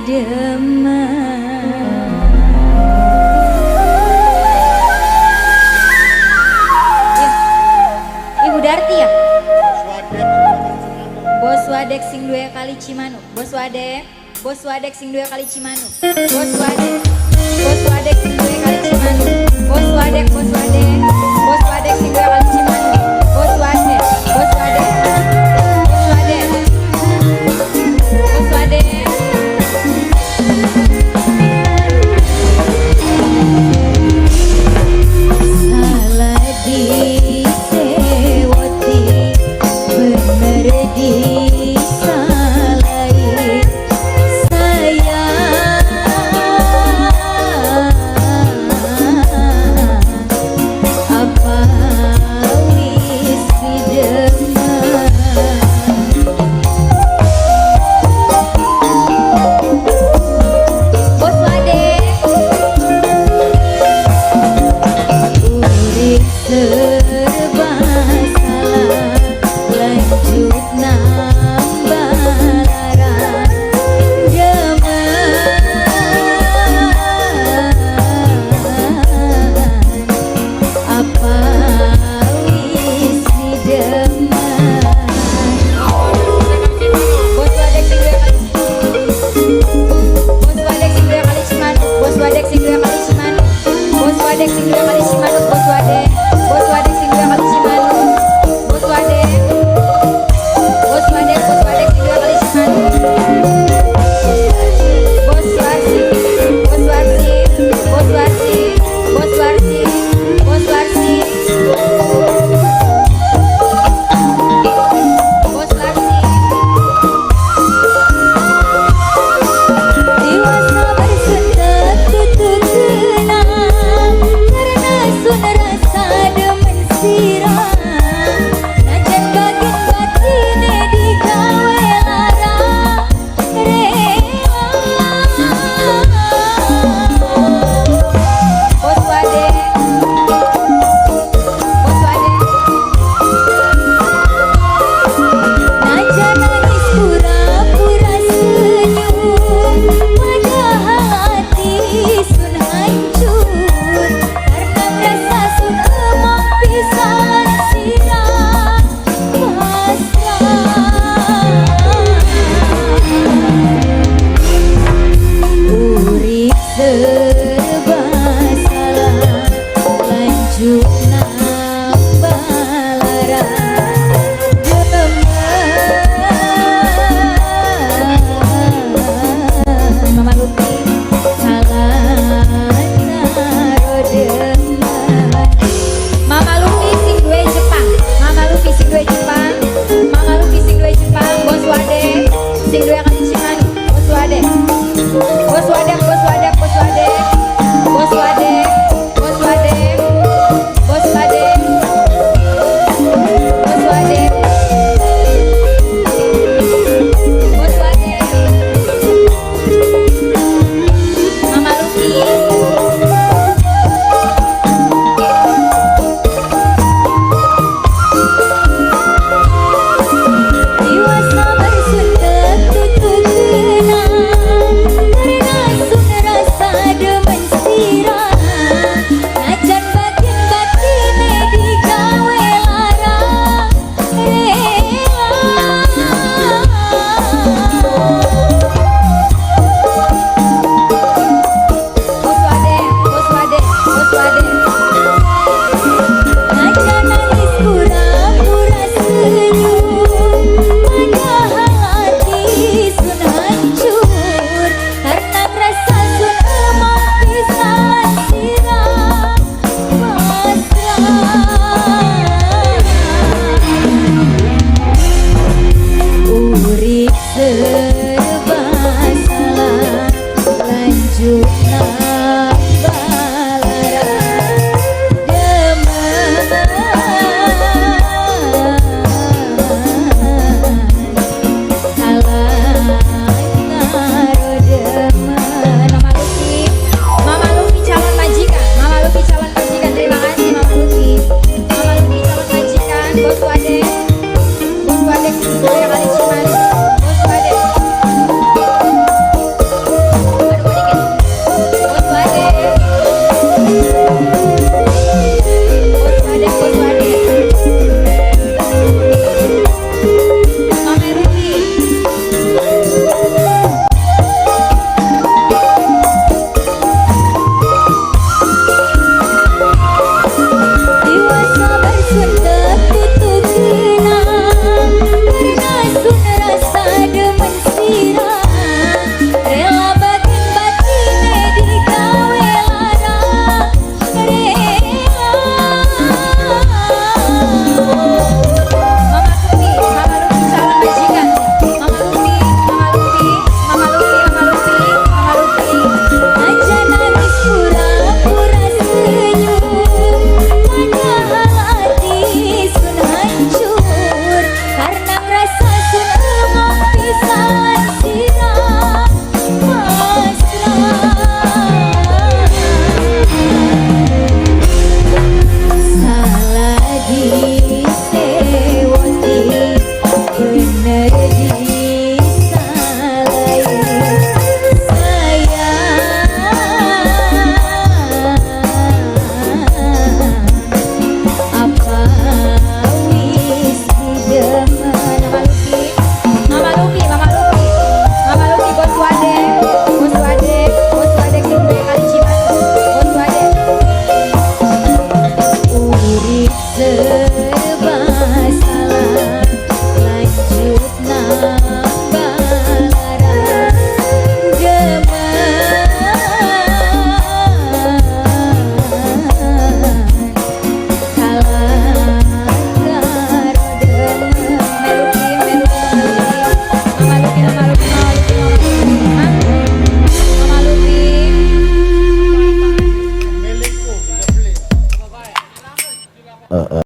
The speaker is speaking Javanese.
Demen. Ya. Ibu Darti ya? Bos Wadek sing duwe kali Cimanuk. Bos Wadek, Bos Wadek sing duwe kali Cimanuk. Bos Wadek, Bos Wadek sing duwe kali Cimanuk. Bos Wadek, Bos Wadek, Bos Wadek sing duwe kali Cimanuk. Bos Wadek, Bos Wadek, Bos Wadek, Bos Wadek. Salah disewoti, bener disalai sayang. Apa wis didemen? Bos Wadek, urip serba salah, lanjut nambah lara demen. Apa wis didemen? Bos Wadek sing duwe kali, Bos Wadek sing duwe kali Cimanuk. Bos Wadek sing duwe kali Cimanuk. Bos Wadek sing duwe kali Cimanuk. Bos Wadek, Bos Wadek sing duwe kali Cimanuk. Bos Wadek, Bos Wadek, Bos Wadek sing duwe kali Cimanuk. Bos Warsi, Bos Warsi, Bos Warsi, Bos Warsi, Bos Warsi, Bos Warsi. Dewasa bersendat tutut kenang, karena sun rasa demen sirah. Najan bagian batine digawe lara rela. Bos Wadek, Bos Wadek. Najan nangis pura-pura senyum, padahal hati sun hancur. Karena merasa sun emang pisan sirah pasrah. Urip serba salah, lanjut nambah lara demen. Mama Lupi salah naro demen. Mama Lupi sing duwe Jepang, Mama Lupi sing duwe Jepang, Mama Lupi sing duwe Jepang. Bos Wadek sing duwe kali Cimanuk. Bos Wadek, Bos Wadek, Bos Wadek, Bos Wadek, Bos Wadek, Bos Wadek, Bos Wadek, Bos Wadek, Bos Wadek. Mama Lupi. Dewasa bersuntet tutut kenang, karena sun rasa demen sirah. Najan batin batine digawe lara rela. Bos Wadek, Bos Wadek, Bos Wadek. Najan nangis pura-pura senyum, padahal hati sun hancur. Karena rasa sun emang pisan sirah pasrah. Urip serba salah, lanjut.